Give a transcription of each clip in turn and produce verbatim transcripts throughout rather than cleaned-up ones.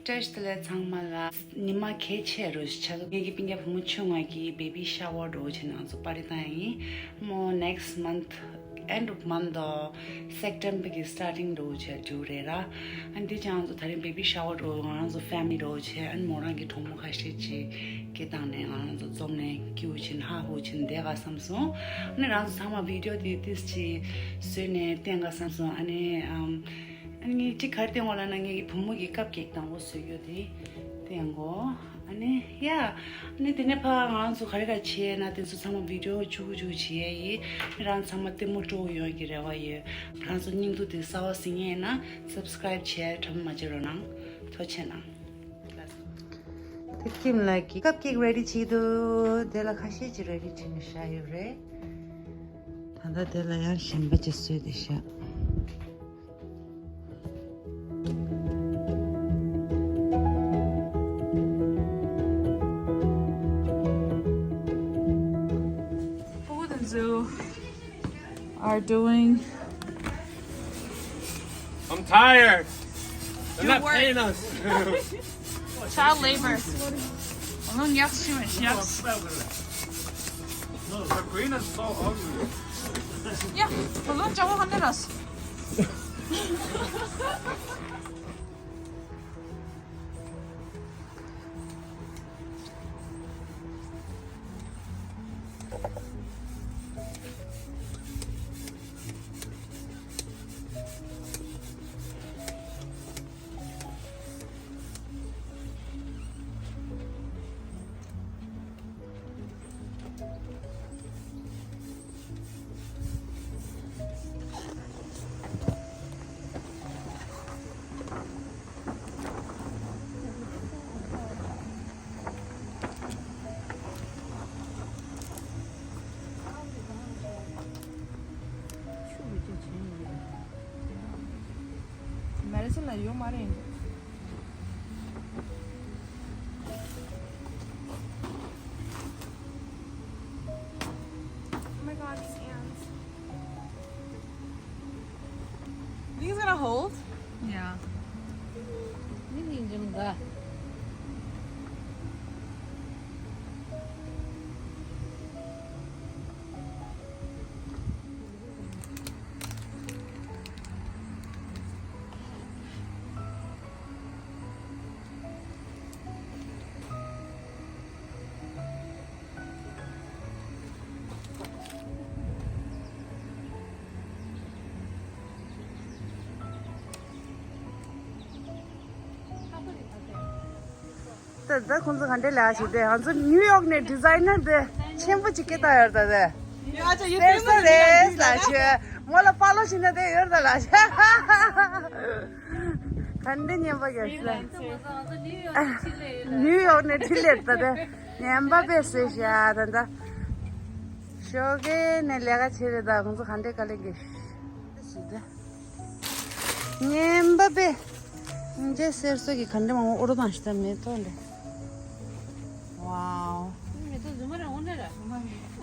བཀྲ་ཤིས་བདེ་ལེགས་ཚང་མ་ལ། ཉི་མ་གལ་ཆེ་རུ་ཆགས། ངེད་ཀྱི་སྤུན་ཀྱག་བུ་མོ་ཆུང་བ་གི་baby shower འགྲོ་བྱེད་ནང་ཚོ་པར་རི་བཏང་ཡིན། མོ་next month, end of month འདུག September གི་starting འགྲོ་བྱེད་རྒྱུ་རེད་ར། ཨ་ནི་དེ་ཅང་ཚོ་ད་རིང་baby shower འགྲོ། ང་རང་ཚོ་family འགྲོ་བྱེད། ཨ་ནི་མོ་རང་གི་གྲོགས་མོ་ཁ་ཤས་ཅིག་སྐད་བཏང་ནས་ང་རང་ཚོ་འཛོམས་ནས་ཀིའུ་བྱེད་ཧ་ཧུ་བྱེད་བསྡད་ག་བསམ་སོང་། ཨ་ནི་རང་ཚོ་ཚང་མ་video དེ་ཏིས་ཅིག་བཟོས་ནས་བསྟན་ག་བསམ་སོང་། ཨ་ནི་ཨམ། ངས་ཅིག་ག་རེ་བསྟན་དགོས་ལབ་ན། ངའི་བུ་མོ་གི་ཀབ་ཀེག་དང་པོ་བཟོས་ཡོད་དེ་བསྟན་དགོས། ཨ་ནི་ཡ། ཨ་ནི་དེ་ནས་ཕར་ང་ཚོ་ག་རེ་ག་བྱས་ན་དེ་ཚོ་ཚང་མ་video བཅུག་བཅུག་བྱེད་ཡས་ཡིན། རང་ཚང་མ་ལྟད་མོ་སྤྲོ་ཡོང་གི་རེ་བ་ཡོད། རང་ཚོ་སྙིང་སྡུག་དེ་གསར་པ་གཟིགས་མཁན་ཡིན་ན་subscribe བྱས་དྲན་པ་མ་བརྗེད་རོགས་གནང་། ཐུགས་རྗེ་གནང་། དེ་ཀིམ་ལགས་ཀྱིས་ཀབ་ཀེག་ready བྱེད་འདུག་དེ་ལ་ཁ་ཤས་ཀྱིས་ready བྱས་ནས་བཞག་ཡོད་རེད། ད་ལྟ་དེ་ལ་ཡང་གཞན་པ་ཅིག་བཟོས་ཏེ་བཞག Who the zoo are doing? I'm tired. They're not paying us. Child labor. ང་ལོ་ཉག་ཤི་མ་ཤི་ཡག The green is so ugly. ཡ། ང་ལོ་ཅག་པོ་ག་འདྲ་ར་སོང་། མེ་ལ་སི་ལ་ཡོད་མ་རེད། Oh my god, these ants. These gonna hold? Yeah. ད་ད་ཁོང་ཚོ་ག་འདྲས་ལས་བྱེད་དེ། ང་ཚོ་ནིའུ་ཡོག་ནས་ཌི་ཛའི་ནར་དེ་ཆེན་པོ་ཅིག་སྐད་བཏང་ཡོད་ད་དེ། ཡ་ཅག་ཡུ་སེར་སོ་རེད་ལ་ཆོས་མོ་ལ་ཕ་ལོ་ཞིག་ན་དེ་ཡོད་ད་ལ་ཆ། ག་འདྲས་སྙན་པ་རྒྱབ་ཤི་ལ། ནིའུ་ཡོག་ནས་འཕྲིན་ལས་ད་དེ་ཉན་པ་པས་ཟེར་ཤ་ད་ད། ཞོགས་ཀས་ནས་ལས་ཀ་བྱེད་རེད་ད། ཁོང་ཚོ་ག་འདྲས་དཀའ་ལས་རྒྱབ་ཤི་ད། ངན་པ་པས། ཨིན་ཇེ་སེར་སོ་གི་ག་འདྲ་མང་པོ་ཨོ་རོ་དང་ཤི་ད་མེ་ཏོག་འདྲ། Wow. མེ་ཏོག་རྫུན་མ་ར་དངོས་གནས་ར།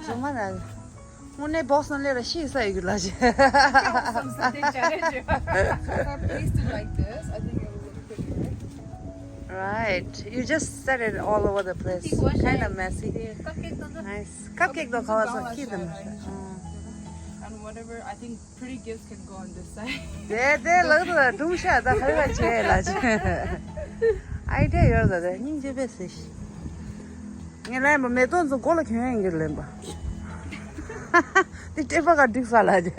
རྫུན་མ་ར། དངོས་གནས་བོགས་ནང་སླེབས་ར་ཤི་ས་ཡོད་རྒྱུ་ལ་ཆེ། Some something challenge. If I placed it like this, I think it would look prettier. Right. You just set it all over the place. Kind of messy. Nice. Cupcake དང་ག་བ་ཚོ་ཁྱི་དང་། And whatever, I think pretty gifts can go on this side. དེ་དེ་ལག་ཏུ་ལ་སྒྲུང་ཤ་ད་ཧ་ལ་བྱས་ལ་ཆེ། ཨའི་ཌི་ཡ་ཡོད་ད་དེ་སྙིང་རྗེ་པས་ཟེར་ཤི། ངས་ལན་པ་མེ་ཏོག་ཚོ་མགོ་ལ་གྱོན་ཡིན་གྱི་ལན་པ། དེ་སྤྲད་པ་ག་འགྲིག་ས་ལ་ཆེ།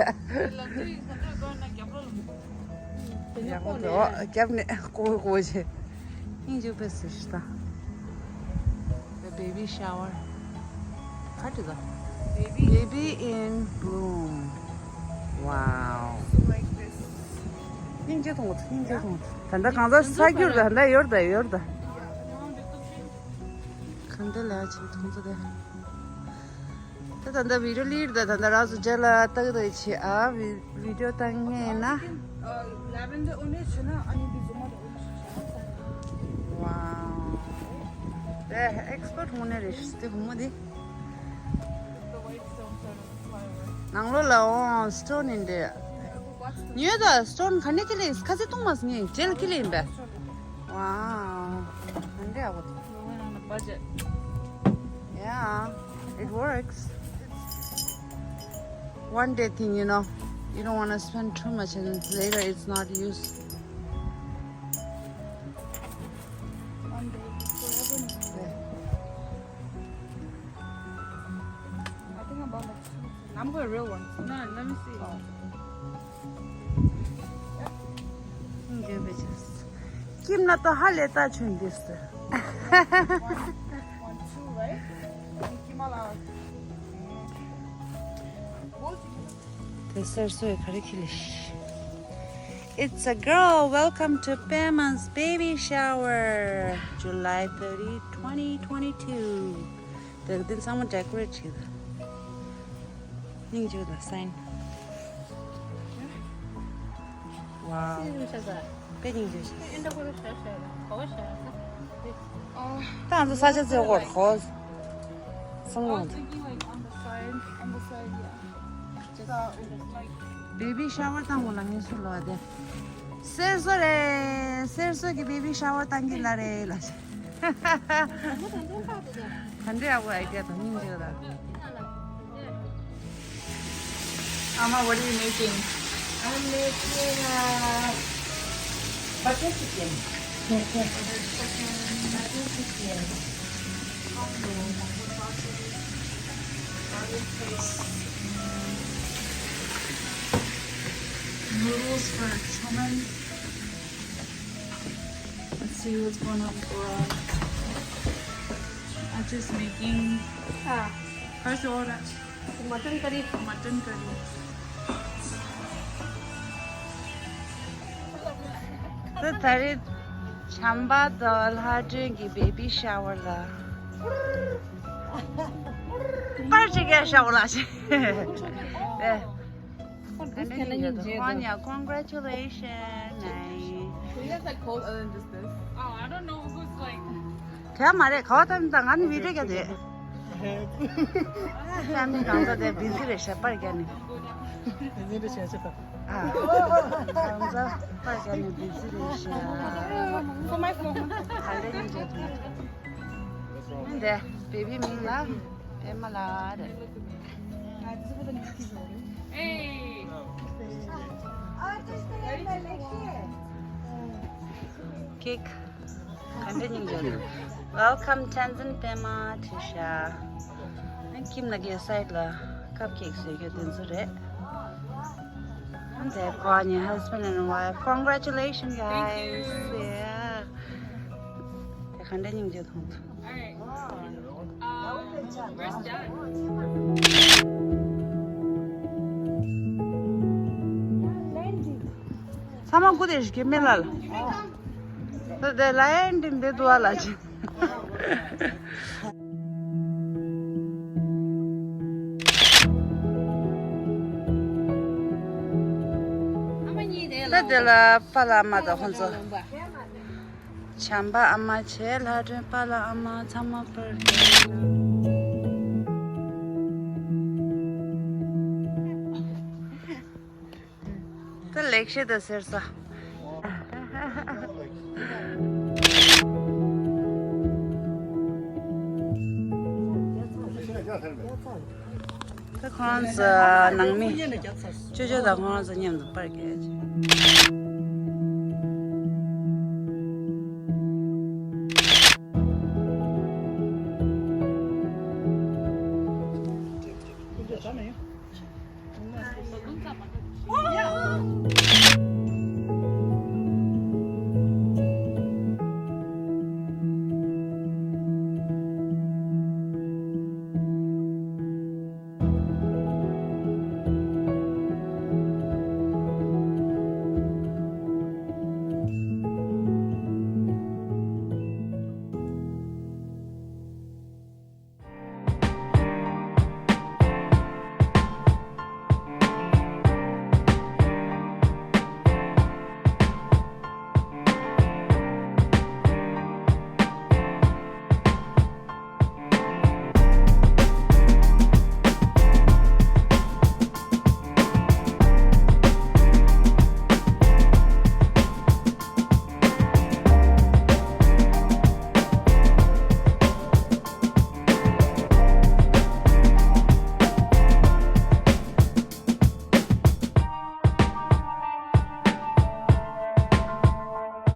ཡག་པོ་འདུག་རྒྱབ་ནས་ཀོ་ཀོ་བྱེད། སྙིང་རྗེ་པོ་ཟེར་ཤི་ད། The baby shower. ག་རེ་ད། Baby. Baby in bloom. Wow. So like this. སྙིང་རྗེ་མཐོང་གི་འདུག་སྙིང་རྗེ་མཐོང་གི་འདུག་ད་ལྟ་གང་ཟག་ས་རྒྱུར་ད་ལྟ་ཡོད་ད་ཡོད་ད། གང་འདྲ་ལ་ཆེ་མཐོང་ཚོ་དེ། ད་ད་ལྟ་བི་ཌི་ཡོ་ལིར་ད་ད་ལྟ་རང་ཚོ་རྗེས་ལ་ལྟ་གི་ད་ཆེ་ཨ་བི་བི་ཌི་ཡོ་ལྟ་ངེས་ན། Lavender འོ་ནས་བྱས་ན་ཨ་ནི་འདི་རྫུན་མ་དང་འོ་ནས་བྱས་ན། Wow. དེ་ཨེག་སི་པར་ཊི་དངོས་གནས་རེད་ཤི་དེ་བུ་མོ་དེ། The white stones are fire. ནང་ལོགས་ལ་འོང་སི་ཊོན་ཡིན་འདྲ། ཉོས་ད་སི་ཊོན་ག་ནས་ཁྱེར་ལེ་ཁ་ཚིག་གཏོང་མ་སོང་ངས་ཇེལ་ཁྱེར་ལེ་ཡིན་པས། Wow. We went on a budget. Yeah, it works. One day thing, you know. You don't want to spend too much and later it's not used. One day, forever. Yeah. I think I bought like two. I'm going real ones. No, let me see. ཁྱིམ་ན་ཏོ་ཧ་ལས་ད་ཆུན་འདིར་སོ། དེ་སེར་སོའི་ག་རེ་ཁྱི་ལིཤ། It's a girl. Welcome to Pema's baby shower, July thirty, twenty twenty-two. དེ་ག་དེ་ཚང་མ་decorate བྱེད། སྙིང་རྗེ་དང་sign. Wow. དཔེ་སྙིང་རྗེ་ཞིག་ད་ང་ཚོ་ས་ཆ་ཚོད་སྐོར་ཧོ། སང་ངོ་། Baby shower བཏང་བ་ལ་ངེས་སུ་ལོ་དེ། སེར་སོ་རེད། སེར་སོ་གི་baby shower བཏང་གི་ལ་རེད་ལ། ག་འདྲ་ཡག་པོ་idea དང་སྙིང་རྗེ་ལ། Ama, what are you making? I'm making uh, butter chicken. Butter chicken. Butter chicken. Mango, mango sausage. Garlic paste. Noodles for choman. Let's see what's going on for uh, I'm just making Ah, first order. Mutton curry. Mutton curry. ད་ད་རེས་བྱམས་པ་དང་ལྷ་སྒྲོན་གྱི་baby shower ལ། པར་ཅིག་ག་shower ལ་ཞེས། ཨེ། Juan, yeah, congratulations. Nice. Can you guys like pose other than just this? Oh, I don't know who's like. དེ་མ་རེད། ག་བ་ཐམ་དང་ང་ནི་video རྒྱག་དེ། Family གང་ཚ་དེ་busy རེད་ཤག་པར་རྒྱག་ནི། Busy རེད་ཤག་ཤག་ཨ། གང་ཚ་པར་རྒྱག་ནི་busy རེད་ཤག For my phone. ག་ལེ་ཡིན་འདྲ་དེ། འདི་baby མིང་ལ་པད་མ་ལགས་རེད། Cake ག་འདྲ་སྙིང་རྗེ་འདུག Welcome Tenzin པད་མ་བྲིས་ཤག་ཨ་ཁྱིམ་ལ་གི་side ལ་cupcake བཟོས་རྒྱུ་དེ་ཚོ་རེད། And they've gone, your husband and wife. Congratulations, guys. Yeah. དེ་ག་འདྲ་སྙིང་རྗེ་མཐོང་ཐུབ། All right. Um, where's Dad? ཚང་མ་སྒུག་བསྡད་ཤག་མེ་ལ་ལ། དེ་ལ་ཡན་འདི་འདི་འདུག་ཨ་ལ་ཅི། ད་དེ་ལ་པཱ་ལགས་ཨ་མ་དང་ཁོང་ཚོ། བྱམས་པ་ཨ་མ་བྱས། ལྷ་སྒྲོན་པཱ་ལགས་ཨ་མ་ཚང་མ་པར་ད་ལེགས་བཤད་དང་ཟེར་ས། ད་ཁོང་ཚོ་ནང་མི་ཅོ་ཅོ་དང་ཁོང་ཚོ་མཉམ་དུ་པར་རྒྱག་ཅིག